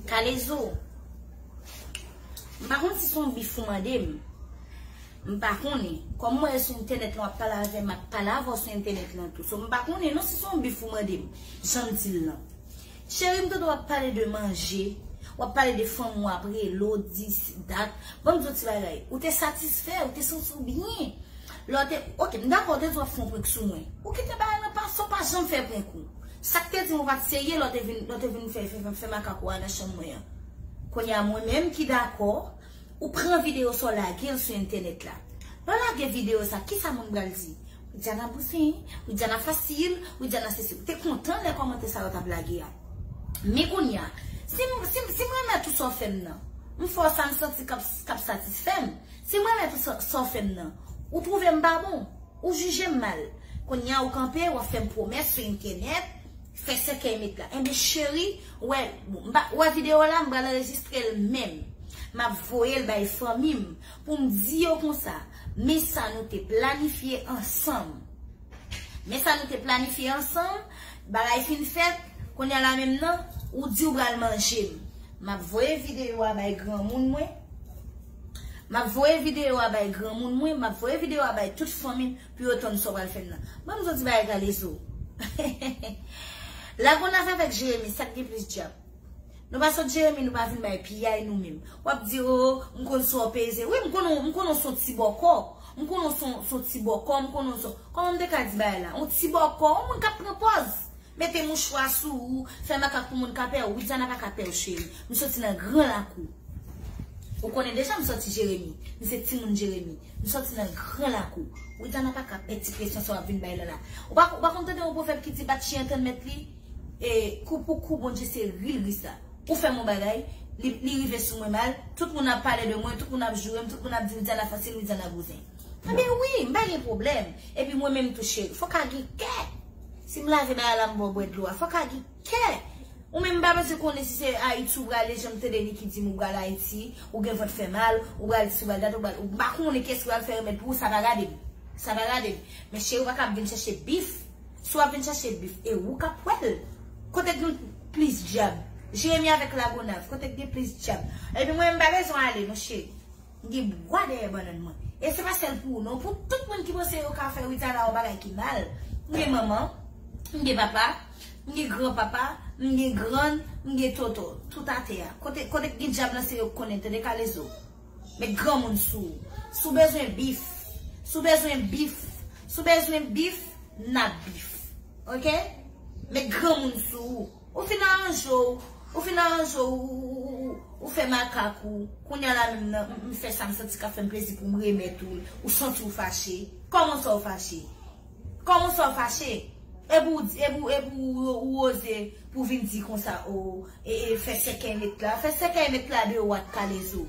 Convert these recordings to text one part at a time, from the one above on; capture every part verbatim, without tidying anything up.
Kalezo, m pa konn si se yon bif ou mande m. M pa konnen. Kòm mwen sou entènèt lan, w ap pale avè m, m ap pale avè w sou entènèt lan tou. So, m pa konnen non si se yon bif ou mande m. Jan m di l lan. Cheri, m tande w ap pale de manje, w ap pale de fanm w ap rele w, dis, dat. Ban m di w ti bagay. Ou te satisfè, ou te santi w byen. Lè w te, ok, m dakò, w te di w ap fè yon prank sou mwen. Ou kite bagay lan pase, w pa janm fè prank ou. Sa k te di m ou pa t serye lè w te vin, lè w te vin fè, fè, fè, fè makak ou a nan chanm mwen an. Kounye a, mwen menm ki dakò, ou pran videyo sa w lage l sou entènèt la. Lè w lage videyo sa, kisa moun pral di? Widiana bouzen, Widiana fasil, Widiana sesi. Ou te kontan lè kòmantè sa yo t ap lage a. Men kounye a, si m, si, si m renmen tout sa w fè m nan, m fè w sa m santi k ap, k ap satisfè m. Si m renmen tout sa, sa w fè m nan, ou twouve m pa bon, ou jije m mal. Kounye a ou kanpe, w ap fè m pwomès sou entènèt, fè sèkèy met la. Enben cheri, ou wè, m pa, ou wè videyo la, m pral anrejistre l menm. M ap voye l bay fanmi m pou m di yo konsa, men sa nou te planifye ansanm. Men sa nou te planifye ansanm, bagay fin fèt, kounye a la menm nan, ou di w pral manje m. M ap voye videyo a bay granmoun mwen. M ap voye videyo a bay granmoun mwen, m ap voye videyo a bay tout fanmi m pou yo tann sa w pral fè m nan. Ban m di w ti bagay Kalezo. Lagonav avèk Jeremi, sa k gen plis djab? Nou pa sot Jeremi, nou pa vin bay piyay nou menm. W ap di, o, m konn sa w peze. Wi, m konnen, m konnen w se yon ti bòkò. M konnen w se yon, se yon ti bòkò, m konnen w se, kòman m te ka di bagay la? Yon ti bòkò, yon moun k ap pran pòz. Mete mouchwa sou ou, fè makak pou moun ka pè w. Widiana pa ka pè w, cheri. M soti nan gran lakou. Ou konnen deja m sòti Jeremi. M se timoun Jeremi. M sòti nan gran lakou. Widiana pa ka pè ti presyon sa w ap vin bay la la. Ou pa, ou pa konn tande yon pwovèb ki di bat chyen tann mèt li? E, kou pou kou, Bondye se ri l ri sa. Ou fè m yon bagay, li, li rive sou mwen mal, tout moun ap pale de mwen, tout moun ap joure m, tout moun ap di Widiana fasil, Widiana bouzen. Anben wi, m pa gen pwoblèm. Epi mwen menm tou cheri, fò w ka gen kè. Si m lave bagay la, m ba w bwè dlo a, fò w ka gen kè. Ou menm m pa bezwen konnen si se Ayiti ou prale, jan m tande Niki di m ou pral Ayiti, ou gen vant fè mal, ou pral dis, ou pral dat, ou pral, ou pa konnen kiyès ki pral fè remèd pou ou, sa pa gade m. Sa pa gade m. Men cheri, ou pa ka ap vin chèche bif. Si w ap vin chèche bif, e ou k ap wè l. Kote k gen plis djab? Jeremi avèk Lagonav, kote k gen plis djab? Epi mwen, m pa bezwen ale non cheri. M gen bwa dèyè bannann mwen. E se pa sèl pou ou non, pou tout moun ki panse yo ka fè Widiana yon bagay ki mal. M gen manman, m gen papa, m gen granpapa, m gen grann, m gen tonton, tout atè a. Kote, kote k gen djab lan se yo k konnen, tande Kalezo. Met granmoun sou ou. Si w bezwen bif, si w bezwen bif, si w bezwen bif, n ap bif. Ok? Met granmoun sou ou. Ou fin aranje w, ou fin aranje w, ou, ou, ou, ou, ou fè makak ou. Kounye a la menm nan, m, m fè sa m santi k ap fè m plezi pou m remèt ou l. Ou santi w fache. Kòman sa w fache? Kòman sa w fache? Epi w di, epi w, epi w, ou oze pou vin di konsa, o, e, e, fè sèkèy met la. Fè sèkèy met la de wat Kalezo.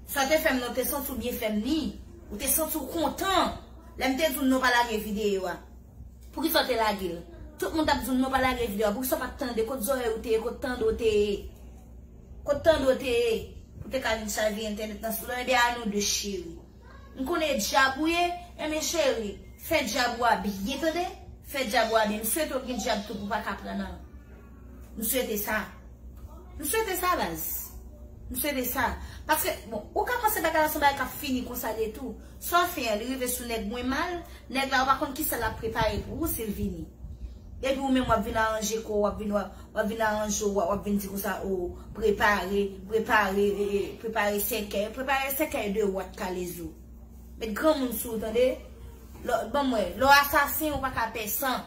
Sa w te fè m nan, w te santi w byen fè m ni. Ou te santi w kontan. Lè m te di w non pa lage videyo a. Poukisa w te lage l? Tout moun t ap di w non pa lage videyo a. Poukisa w pa t tande? Kot zòrèy ou te ye? Kot tande w te ye? Kot tande w te ye? Pou te ka vin chavire entènèt nan sou lè de a nou de cheri. M konnen e djab ou ye, enben cheri, fè djab ou a byen tande, fè djab ou a byen. M swete w gen djab tou pou w pa ka pran nan. M swete sa. M swete sa, baz. M swete sa. Paske, bon, ou ka panse bagay la se yon bagay k ap fini konsa de tou. Sa w fè an, li rive sou nèg mwen mal, nèg la ou pa konn kisa l ap prepare pou ou si l vini. Epi ou menm w ap vin aranje kò w, w ap vin, w ap, w ap vin aranje w, w ap, w ap vin di konsa, o, prepare, prepare, e, e, prepare sèkèy, prepare sèkèy de wat Kalezo. Met granmoun sou ou, tande? Lò, ban m wè, lè w asasen, ou pa ka pè san.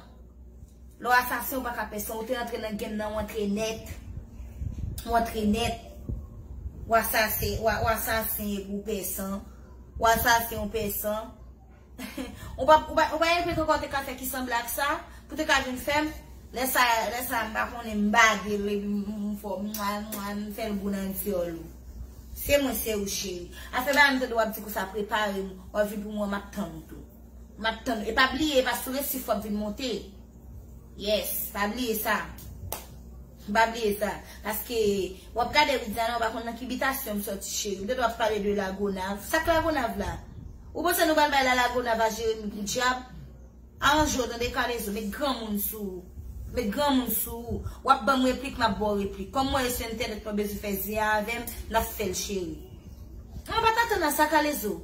Lè w asasen, ou pa ka pè san. Ou te antre nan game nan, ou antre nèt. Ou antre nèt. Ou asasen, ou, ou asasen epi ou pè san. Ou asasen, ou pè san. Ou pa, ou pa, ou pa repete ankò te ka fè ki sanble ak sa, pou te ka vin fè m. Lè sa, lè sa, m pa konnen, m bade l, epi m, m, m fò, m, m, m fè l gou nan dyòl ou. Se mwen, se ou, cheri. Afè bagay m tande w ap di konsa, prepare m, w ap vin pou mwen, m ap tann ou tou. M ap tann ou. E pa bliye, e pa sou resif w ap vin monte. Yes, pa bliye sa. Pa bliye sa. Paske w ap gade Widiana, ou pa konn nan ki bitasyon m sòti, cheri. M te dwe ap pale de Lagonav. Sa k Lagonav la? Ou panse nou pral bay la Lagonav a Jeremi pou dyab? Aranje w, tande Kalezo, met granmoun sou ou. Met granmoun sou ou. W ap ban m replik, m ap ba w replik. Kòm mwen sou entènèt, pa bezwen fè zen avè m, n ap fè l, cheri. Mwen pa t atann a sa, Kalezo.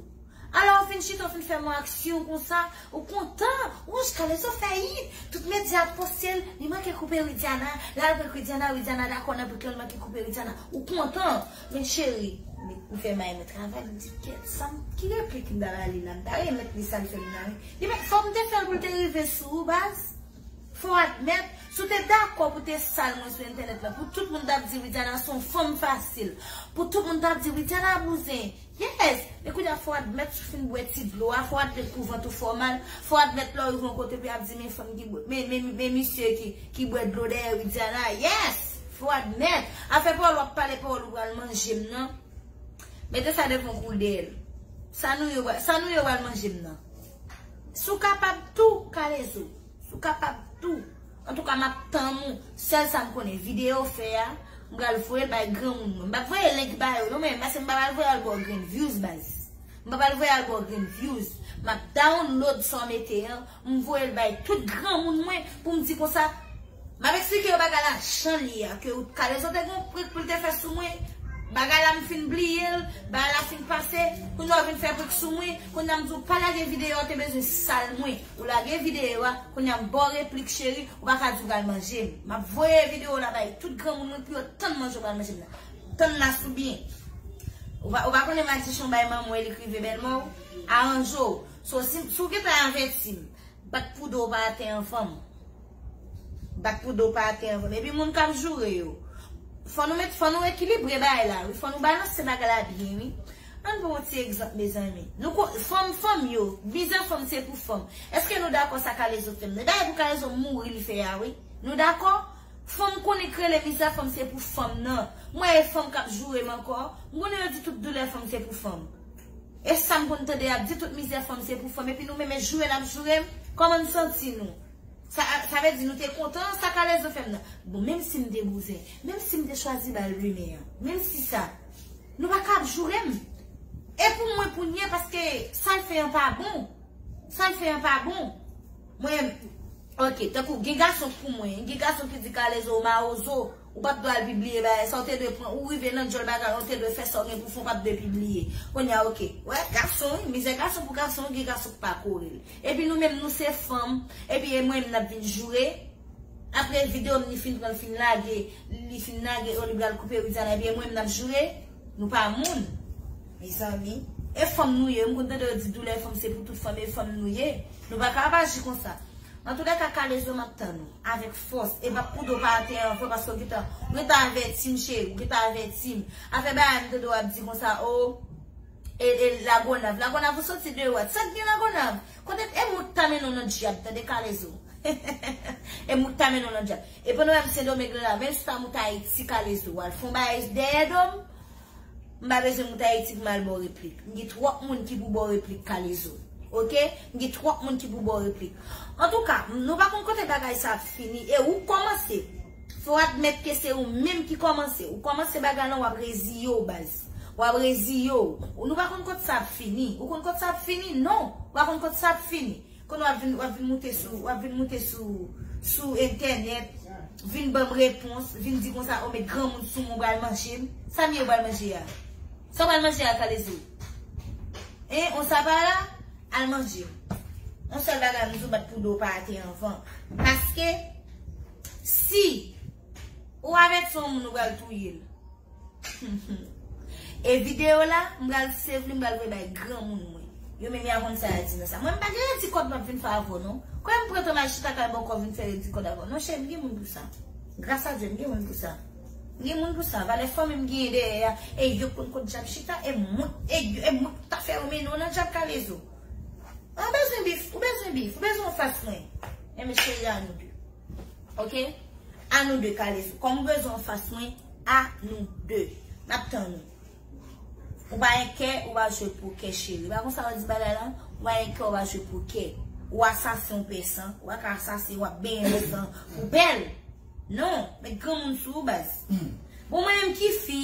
Alò, ou fin chita, ou fin fè m yon aksyon konsa, ou kontan, ou wè Kalezo fè hit, tout medya ap poste l, li manke koupe Widiana, l al prank Widiana, Widiana dakò nan prank lan, li manke koupe Widiana, ou kontan. Men cheri, m fè may mwen travay, m di, kèt, sa m, ki replik m ta ba li la, m ta remèt li sa l fè m nan, wi. Li men, fò m te fè l pou l te rive sou ou, baz. Fò w admèt, si w te dakò pou te sal mwen sou entènèt la, pou tout moun t ap di Widiana se yon fanm fasil, pou tout moun t ap di Widiana bouzen, yes, men kounye a fò w admèt si w fin bwè ti dlo a, fò w admèt kou vant ou fè w mal, fò w admèt lè w rive yon kote pou y ap di men fanm ki bwè, men, men, men misye ki, ki bwè dlo dèyè Widiana, yes, fò w admèt. Afè pawòl w ap pale, pawòl ou pral manje m nan. Mete sa devan kou dèyè l. Sa nou ye, sa nou ye w al manje m nan. Si w kapab tou, Kalezo. Si w kapab tou. Antouka, m ap tann ou. Sèl sa m konnen, videyo w fè a, m pral voye l bay granmoun mwen. M p ap voye link ba yo, non, men, paske m pa pral voye al ba w grenn views, baz. M pa pral voye al ba w grenn views. M ap download sa w mete an, m voye l bay tout granmoun mwen pou m di konsa, m ap eksplike yo bagay la jan l ye a, ke Kalezo te gen yon prank pou l te fè sou mwen, bagay la m fin bliye l, bagay la fin pase, kounye a w vin fè prank sou mwen, kounye a m di w pa lage videyo a, w te bezwen sal mwen, ou lage videyo a, kounye a m ba w replik cheri, ou pa ka di w pral manje m. M ap voye videyo la bay tout granmoun mwen pou yo tann manje w pral manje m nan. Tann la sou byen. Ou pa, ou pa konnen madichon bay manman w e li k rive bèlmè w? Aranje w. So, si, si w gentan avèti m, bat pou do w pa atè anvan m. Bat pou do w pa atè anvan m. Epi moun k ap joure yo. Fò nou met, fò nou ekilibre bagay la, wi. Fò nou balanse bagay la byen, wi. Ann pran yon ti egzanp, mezanmi. Nou ko, fanm, fanm yo, mizè fanm se pou fanm. Èske nou dakò sa Kalezo fè m nan? Dayè pou Kalezo mouri li fè a, wi. Nou dakò? Fanm konnen k rele mizè fanm se pou fanm nan. Mwen e fanm k ap joure m ankò. M konnen yo di tout doulè fanm se pou fanm. E sa m konn tande y ap di tout mizè fanm se pou fanm. Epi nou menm e joure n ap joure m. Kòman n santi nou? Sa, sa vle di nou te kontan sa Kalezo fè m nan. Bon, menm si m te bouzen, menm si m te chwazi ba l plimen an, menm si sa, nou pa ka ap joure m. E pou mwen pou n ye, paske sa l fè an pa bon. Sa l fè an pa bon. Mwen, ok, tankou gen gason pou mwen, gen gason ki di Kalezo ou mawozo, ou p ap dwe al pibliye bagay sa, ou te dwe pran, ou rive nan djòl bagay, ou te dwe fè sa w gen pou fè, ou p ap dwe pibliye. Kounye a, ok, wè, gason, wi, mizè gason pou gason, gen gason k pa kore l. Epi nou menm, nou se fanm, epi e mwen menm n ap vin joure. Apre videyo m li fin pran, l fin lage, li fin lage, o li pral koupe Widiana, epi e mwen menm n ap joure. Nou pa moun. Mezanmi. E fanm nou ye. M konn tande yo di doulè fanm se pou tout fanm, e fanm nou ye. Nou pa ka ap aji konsa. Antoulèka, Kalezo, m ap tann ou. Avèk fòs. E p ap pou do pa atè anvan, paske w gentan, ou gentan avèti m, cheri. Ou gentan avèti m. Afè bagay m tande w ap di konsa, o, e, e Lagonav. Lagonav, ou soti de wat? Sa k gen Lagonav? Kote, e mout ta mennen w nan dyab, tande, Kalezo. E mout ta mennen w nan dyab. E pandan w ap Sendomeng la, menm si w ta mout Ayiti, Kalezo, w al fè yon bagay dèyè do m, m pa bezwen mout Ayiti pou m al ba w replik. M gen twòp moun ki pou ba w replik, Kalezo. Oke? M gen twòp moun ki pou ba w replik. Antouka, nou pa konn kote bagay sa ap fini. E ou kòmanse. Fò w admèt ke se ou menm ki kòmanse. Ou kòmanse bagay lan, w ap reziye w, baz. W ap reziye w. Ou, nou pa konn kote sa ap fini. Ou konn kote sa ap fini? Non. Ou pa konn kote sa ap fini. Kounye a w ap vin, w ap vin moute sou, w ap vin moute sou, sou entènèt, vin ban m repons, vin di konsa, o, met granmoun sou mwen, ou pral manje m. Sa m ye, ou pral manje a? Sa w pral manje a, Kalezo? Hein, on sa pa la? Al manje. On sèl bagay m di w, bat pou do w pa atè anvan. Paske, si ou avèti yon moun, ou pral touye l. E videyo la, m pral save li, m pral voye bay granmoun mwen. Yo menm y a konn sa y a di nan sa. Mwen, m pa gen redi kòd m ap vin fè avè w, non. Kwè m pran tan m al chita kay bòkò vin fè redi kòd avè w. Non, cheri, m gen moun pou sa. Gras a Dye, m gen moun pou sa. M gen moun pou sa. Valè fanmi m genyen dèyè a. E yo konn kot djab chita. E mwen, e yo, e mwen ta fè yo mennen w nan djab, Kalezo. Ou bezwen bif, ou bezwen bif, ou bezwen anfas mwen. Enben, cheri, a nou de. Oke? A nou de, Kalezo. Kòm ou bezwen anfas mwen, a nou de. M ap tann ou. Ou pa gen kè, ou pa jwe pokè, cheri. Pa konsa yo di bagay lan? Ou pa gen kè, ou pa jwe pokè. Ou asasen, ou pè san. Ou pa ka asasen, w ap benyen nan san poubèl. Non, met granmoun sou ou, baz. Bon, mwen menm ki fi,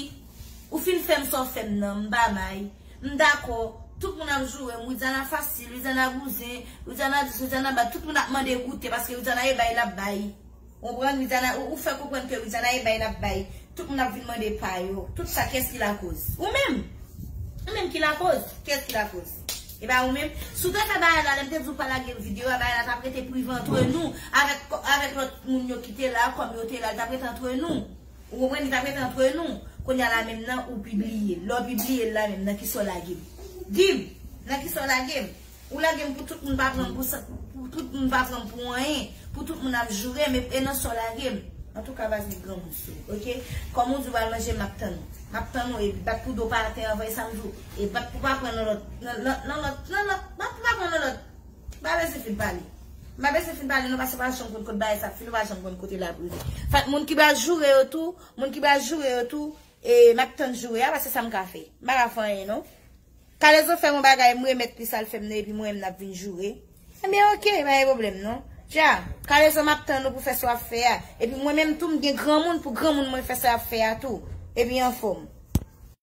ou fin fè m sa w fè m nan, m pa may. M dakò. Tout moun ap joure m. Widiana fasil, Widiana bouzen, Widiana dis, Widiana bat. Tout moun ap mande goute paske Widiana e bay l ap bay. Ou konprann? Widiana, ou, ou fè konprann ke Widiana e bay l ap bay. Tout moun ap vin mande pa yo. Tout sa, kiyès ki lakoz? Ou menm. Ou menm ki lakoz. Kiyès ki lakoz? E pa ou menm. Si w te fè bagay la, lè m te di w pa lage videyo a, bagay la t ap rete prive antre nou. Avèk, avèk lòt moun yo ki te la, kòm yo te la, li t ap rete antre nou. Ou konprann? Li t ap rete antre nou. Kounye a la menm nan, ou pibliye l. Lè w pibliye l la menm, nan kisa w lage m? Di m, nan kisa w lage m? Ou lage m pou tout moun pa pran m pou sa, pou tout moun pa pran m pou anyen, pou tout moun ap joure m, e, e nan sa w lage m. Antouka, baz, met granmoun sou ou, oke? Kòm ou di w al manje, m ap tann ou. M ap tann ou, epi bat pou do pa atè anvan, e sa m di w. E bat pou pa pran nan lòt, nan, nan, nan lòt, nan lòt, bat pou pa pran nan lòt. M pa bezwen fin pale. M pa bezwen fin pale, nou, paske w pa janm konn kote bagay sa ap fini, w pa janm konn kote l ap rive. Fèt, moun ki pral joure yo tou, moun ki pral joure yo tou, e, m ap tann joure a, paske sa m ka fè. M pa ka fè anyen, non. Kalezo fè m yon bagay, m remèt li sa l fè m nan, epi mwen menm n ap vin joure. Ebyen, oke, pa gen pwoblèm, non. Dja, Kalezo, m ap tann ou pou fè sa w ap fè a. Epi mwen menm tou, m gen granmoun pou granmoun mwen fè sa y ap fè a tou. Epi anfòm.